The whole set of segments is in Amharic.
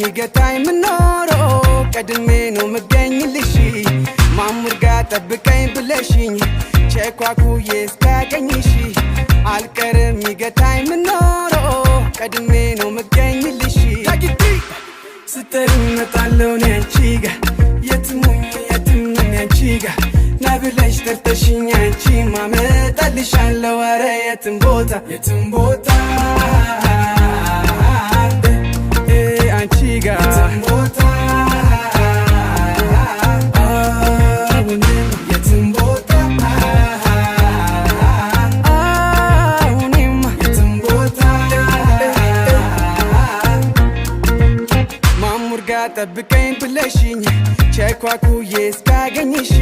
ይገታኝ ምኖሮ ቀድሜ ነው ምገኝልሽ። ማሙር ጋ ጠብቀኝ ብለሽኝ ቸኳኩዬ እስካገኝሽ አልቀርም ይገታኝ ምኖሮ ቀድሜ ነው ምገኝልሽ። ታጊቲ ስጠሪኝ እመጣለሁ እኔ አንቺ ጋ፣ የትም ሁኚ የትም እኔ አንቺ ጋ። ና ብለሽ ጠርተሽኝ አንቺ ማመጣልሻለሁ፣ ኧረ የትም ቦታ፣ የትም ቦታ፣ አንቺ ጋ የትም ቦታ፣ አሁንም የትም ቦታ፣ አሁንም የትም ቦታ። ማሙር ጋ ጠብቀኝ ብለሽኝ ቸኳኩዬ እስካገኝሽ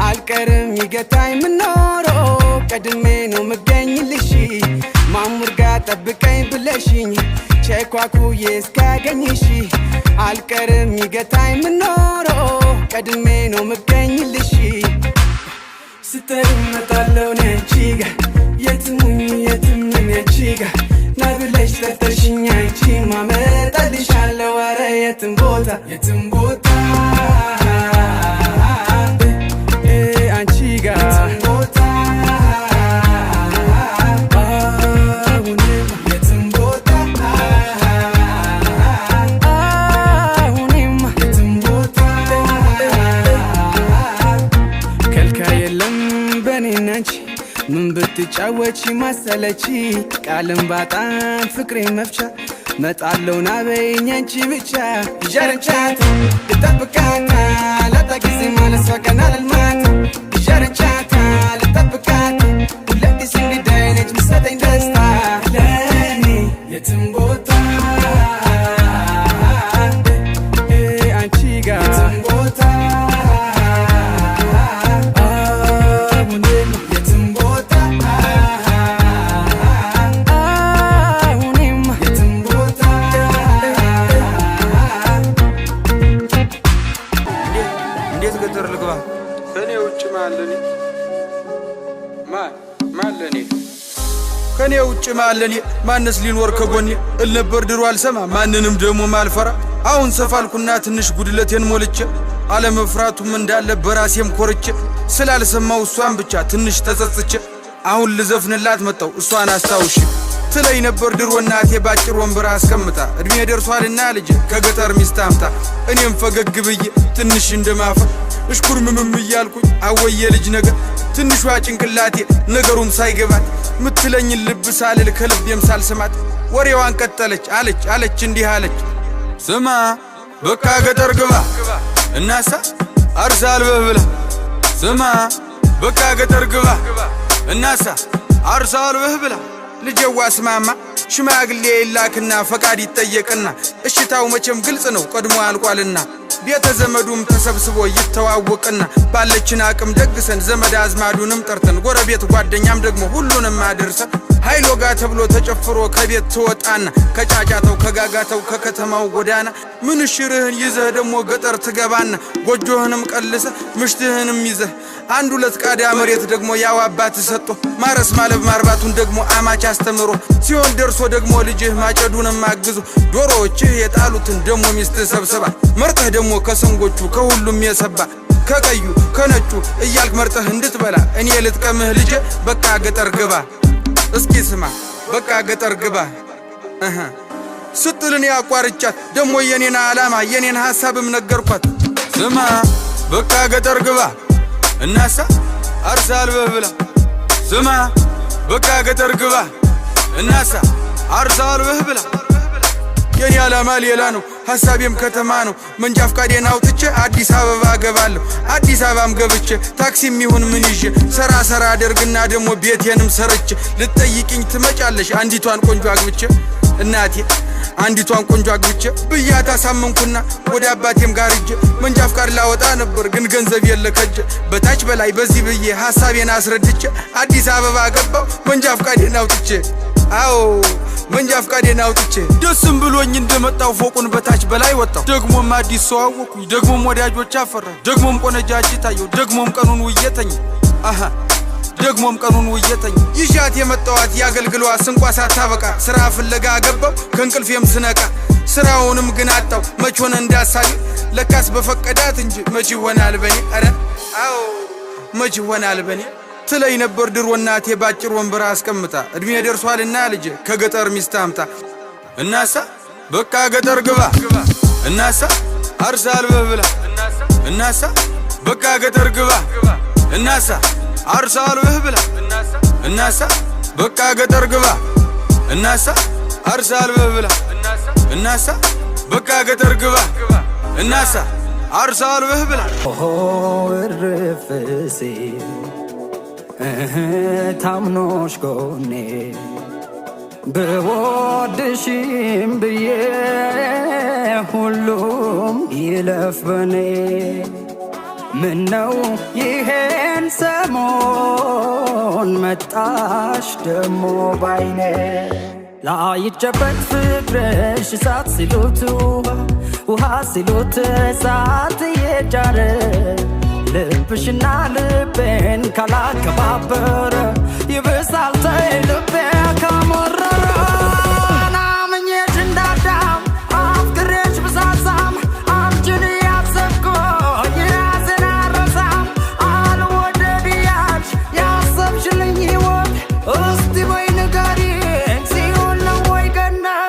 አልቀርም ይገታኝ ምኖሮ ቀድሜ ነው ምገኝልሽ። ማሙር ጋ ጠብቀኝ ብለሽኝ ቸኳኩዬ እስካገኝሽ አልቀርም ይገታኝ ምኖሮ ቀድሜ ነው ምገኝልሽ። ስጠሪኝ እመጣለሁ እኔ አንቺ ጋ፣ የትም ሁኚ የትም እኔ አንቺ ጋ። ና ብለሽ ጠርተሽኝ አንቺ ማመጣልሻለሁ፣ ኧረ የትም ቦታ፣ የትም ቦታ፣ አንቺ ጋ የትም ቦታ፣ አሁንም የትም ቦታ፣ አሁንም የትም ቦታ። ከልካይ የለም በኔና አንቺ፣ ምን ብትጫወቺ ማሰለቺ፣ ቃልም ባጣም ፍቅሬ መፍቻ መጣለው ና በይኝ አንቺ ብቻ። ይዠረንቻት ልጠብቃታ ላጣ ጊዜ ማለሷ ቀና ልልማት ይዠረንቻታ ልጠብቃት ሁለት እንግዳይ ነች ምሰጠኝ ደስታ ለኔ የትም ቦታ፣ አንቺ ጋ የትም ቦታ፣ አሁንም የትም ቦታ፣ አሁንም የትም ቦታ። እንዴት ገጠር ልግባ? ከእኔ ውጭ ማን ለኔ? ማን ማን ለኔ? ከእኔ ውጭ ማን ለኔ? ማነስ ሊኖር ከጎኔ? እል ነበር ድሮ አልሰማ ማንንም ደግሞ ማልፈራ። አሁን ሰፋልኩና ትንሽ ጉድለቴን ሞልቼ አለመፍራቱም እንዳለ በራሴም ኮርቼ ስላልሰማው እሷን ብቻ ትንሽ ተጸጽቼ አሁን ልዘፍንላት መጣው እሷን አስታውሼ። ትለኝ ነበር ድሮ እናቴ ባጭር ወንበር አስቀምጣ፣ እድሜ ደርሷልና ልጄ ከገጠር ሚስት አምጣ። እኔም ፈገግ ብዬ ትንሽ እንደማፈር እሽኩርምምም እያልኩኝ አወየ ልጅ ነገር፣ ትንሿ ጭንቅላቴ ነገሩም ሳይገባት ምትለኝን ልብ ሳልል ከልቤም ሳልሰማት ወሬዋን ቀጠለች። አለች አለች እንዲህ አለች፣ ስማ በቃ ገጠር ግባ እናሳ አርሳ አልበህ ብላ። ስማ በቃ ገጠር ግባ እናሳ አርሳ አልበህ ብላ። ልጄዋ ስማማ፣ ሽማግሌ ይላክና ፈቃድ ይጠየቅና እሽታው መቼም ግልጽ ነው ቀድሞ አልቋልና ቤተ ዘመዱም ተሰብስቦ ይተዋወቅና ባለችን አቅም ደግሰን ዘመድ አዝማዱንም ጠርተን ጎረቤት ጓደኛም ደግሞ ሁሉንም አድርሰን ኃይል ወጋ ተብሎ ተጨፍሮ ከቤት ትወጣና ከጫጫተው ከጋጋተው ከከተማው ጎዳና ምንሽርህን ይዘህ ደግሞ ገጠር ትገባና ጎጆህንም ቀልሰህ ምሽትህንም ይዘህ አንድ ሁለት ቃዳ መሬት ደግሞ ያው አባት ሰጥቶ ማረስ ማለብ ማርባቱን ደግሞ አማች አስተምሮ ሲሆን ደርሶ ደግሞ ልጅህ ማጨዱንም አግዞ ዶሮዎችህ የጣሉትን ደግሞ ሚስትህ ሰብስባ መርጠህ ደግሞ ከሰንጎቹ ከሁሉም የሰባ ከቀዩ ከነጩ እያልክ መርጠህ እንድትበላ እኔ ልጥቀምህ ልጄ፣ በቃ ገጠር ግባ። እስኪ ስማ በቃ ገጠር ግባ እህ ስትል እኔ አቋርጫት ደግሞ የኔን ዓላማ የኔን ሐሳብም ነገርኳት። ስማ በቃ ገጠር ግባ እናሳ አርሳ አልበህ ብላ። ስማ በቃ ገጠር ግባ እናሳ አርሳ አልበህ ብላ። የኔ ዓላማ ሌላ ነው፣ ሐሳቤም ከተማ ነው። መንጃ ፍቃዴን አውጥቼ አዲስ አበባ ገባለሁ። አዲስ አበባም ገብቼ ታክሲም ይሁን ምን ይዤ ሰራ ሰራ አደርግና ደግሞ ቤቴንም ሰርቼ ልትጠይቅኝ ትመጫለሽ አንዲቷን ቆንጆ አግብቼ። እናቴ አንዲቷን ቆንጆ አግብቼ ብያት አሳመንኩና ወደ አባቴም ጋር ሂጄ መንጃ ፍቃድ ላወጣ ነበር ግን ገንዘብ የለ ከጄ። በታች በላይ በዚህ ብዬ ሐሳቤን አስረድቼ አዲስ አበባ ገባው መንጃ ፍቃዴን አውጥቼ። አዎ መንጃ ፍቃዴን አውጥቼ ደስም ብሎኝ እንደመጣው ፎቁን በታች በላይ ወጣው። ደግሞም አዲስ ሰው አወኩኝ፣ ደግሞም ወዳጆች አፈራ፣ ደግሞም ቆነጃጅት ታየው፣ ደግሞም ቀኑን ውዬ ተኛ። አሃ ደግሞም ቀኑን ውየተኝ ይዣት የመጣዋት ያገልግሏ ስንቋ ሳታበቃ ስራ ፍለጋ ገባው ከእንቅልፌም ስነቃ ስራውንም ግን አጣው መች ሆነ እንዳሳቢ ለካስ በፈቀዳት እንጂ መች ይሆናል በኔ ኧረ አዎ መች ይሆናል በኔ ትለኝ ነበር ድሮ እናቴ ባጭር ወንበር አስቀምጣ እድሜ ደርሷልና ልጄ ከገጠር ሚስት አምጣ እናሳ በቃ ገጠር ግባ እናሳ አርሳ አልበህ ብላ እናሳ በቃ ገጠር ግባ እናሳ አርሳ አልበህ ብላ እናሳ በቃ ገጠር ግባ እናሳ አርሳ አልበህ ብላ እናሳ በቃ ገጠር ግባ እናሳ አርሳ አልበህ ብላ ኦሆ እርፍ ሲል እህ ታምኖሽ ጎኔ ብወድሽም ብዬ ሁሉም ይለፍ በኔ ምነው ይሄን ሰሞን መጣሽ ደሞ ባይኔ ላይጨበጥ ፍቅርሽ እሳት ሲሉት ውሃ ውሃ ሲሉት እሳት እየጫረ ልብሽና ልቤን ካላከባበረ ይብሳል ተይ ልቤ ካሞረረ ናምኜሽ እንዳዳም አፍቅሬሽ ብሳሳም አንቺን እያሰብኩኝ ራሴን አልረሳም አልወደድ እያልሽ ያሰብሽልኝ ሕይወት እስቲ በይ ንገሪኝ ሲኦል ነው ወይ ገነት?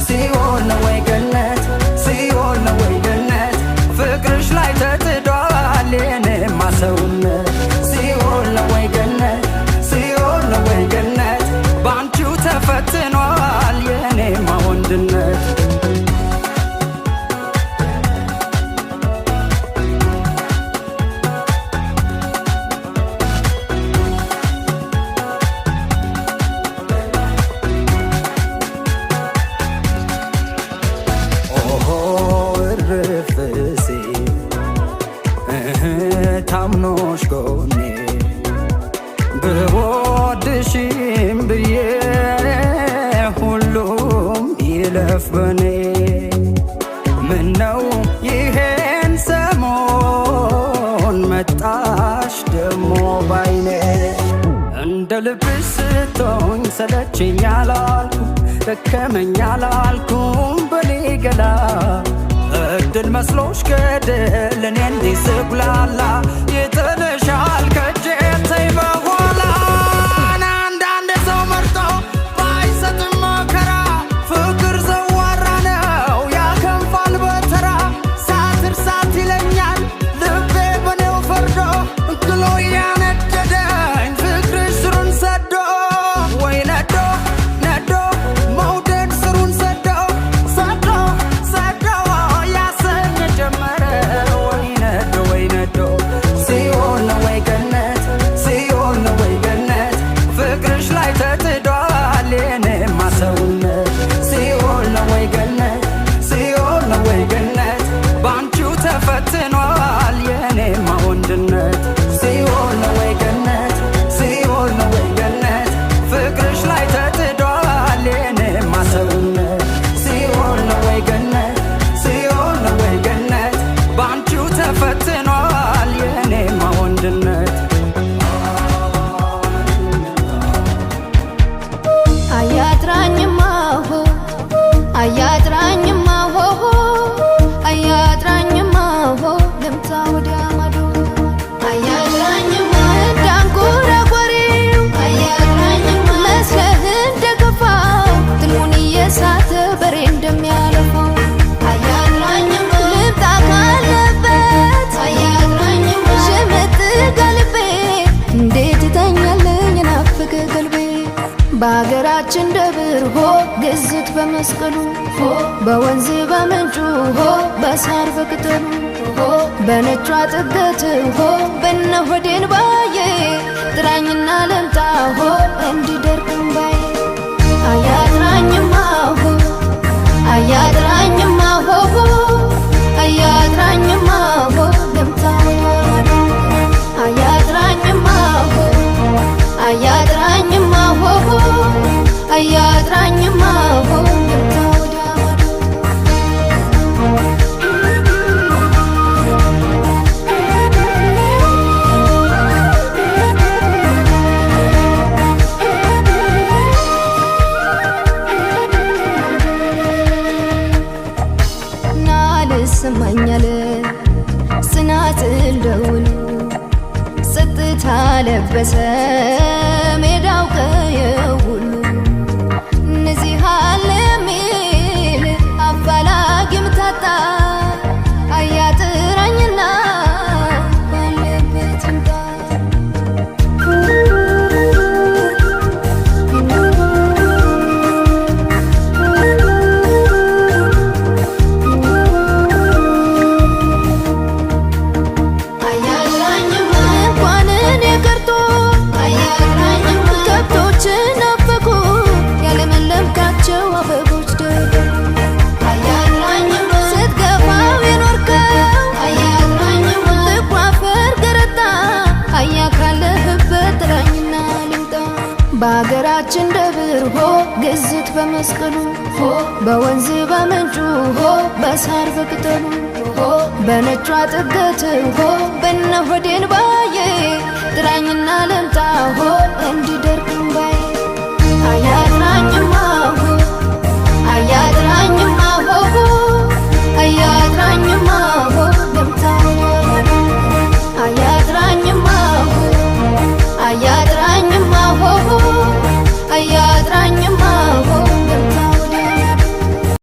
ሲኦል ነው ወይ ገነት? ሲኦል ነው ወይ ገነት? ፍቅርሽ ላይ ተጥዷል የኔማ ሰውነት። ሲኦል ነው ወይ ገነት? ሲኦል ነው ወይ ገነት? ባንቺው ተፈትኗል የኔማ ወንድነት። ኦሆ እርፍ ሲል እህ ታምኖሽ ጎኔ ብወድሽም ብዬ ሁሉም ይለፍ በኔ ምነው ይሄን ሰሞን መጣሽ ደሞ ባይኔ እንደ ልብሽ ስትሆኝ ሰለቸኝ አላልኩም ደከመኝ አላልኩም በኔ ገላ እድል መስሎሽ ገድል እኔ እንዲህ ስጉላላ ይጥልሻል ከእጄ ተይ በኋላ አንዳንድ ሰው መርጦ ባይሰጥም መከራ ፍቅር ዘዋራ ነው ያከንፋል በተራ ሳትር ሳት ይለኛል ልቤ በኔው ፈርዶ ግሎ ያነደደኝ ፍቅርሽ ስሩን ሰዶ ወይ ነዶ ነዶ መውደድ ስሩን ሰዶ ሰዶ ሰዶ ያሰኘ ጀመረ ወይ ነዶ ወይ ነዶ ሲኦል ነው ወይ ገነት ሲኦል ነው ወይ ገነት ፍቅርሽ ላይ ተጥዷል የኔማ ሰውነት ሲኦል ነው ወይ ገነት ሲኦል ነው ወይ ገነት ባንቺው ተፈትኗል የኔማ ወንድነት ሲኦል ነው ወይ ገነት ሲኦል ነው ወይ ገነት ፍቅርሽ ላይ ተጥዷል የኔማ ሰውነት ሲኦል ነው ወይ ገነት ሲኦል ነው ወይ ገነት ባንቺው ተፈትኗል የኔማ ወንድነት። አያጥራኝማ ሆ አያጥራኝማ ሆ አያጥራኝማ ሆ ልምጣ ወዲያ ማዶ አያጥራኝማ እንዳንጎራጓሪው አያጥራኝማ መስለህ እንደገፋው ትልሙን እየሳተ በሬ እንደሚያለፋው አያጥራኝማ ልምጣ ካለበት አያጥራኝማ ሽምጥ ጋልቤ እንዴት ይተኛልኝ ናፍቅ ቀልቤ በሀገራችን ደብር ሆ ግዝት በመስቀሉ ሆ በወንዝ በምንጩ ሆ በሳር በቅጠሉ ሆ በነጯ ጥገት ሆ በነ ሆዴን ባዬ ጥራኝና ልምጣ ሆ እንዲደርቅ እምባዬ አያጥራኝማ ሆ አያጥራኝማ ሆ አያጥራኝማ ሆ ልምጣ ወዲያ ማዶ አያጥራኝማ ሆ አያጥራኝማ ሆ አያጥራኝማ ሆ ልምጣ ወዲያ ማዶ። ይሰማኛል ጽናጽል ደውሉ ጸጥታ ለበሰ ሜዳው ቀየው ሁሉ እነዚህ አለ የሚል አፋላጊም ታጣ አያጥራኝና ባለበት ይምጣ። እንኳን እኔ ቀርቶ ከብቶች ናፈቁ ያለመለምካቸው አበቦች ደረቁ። ስትገፋው የኖርከው ጥቁር አፈር ገረጣ አያ ካለህበት ጥራኝና ልምጣ። በሀገራችን ደብር ሆ ግዝት በመስቀሉ ሆ በወንዝ በምንጩ ሆ በሳር በቅጠሉ ሆ በነጯ ጥገት ሆ በነ ሆዴን ባዬ ጥራኝና ልምጣ ሆ እንዲደርቅ እምባዬ። አያጥራኝማ ሆ አያጥራኝማ።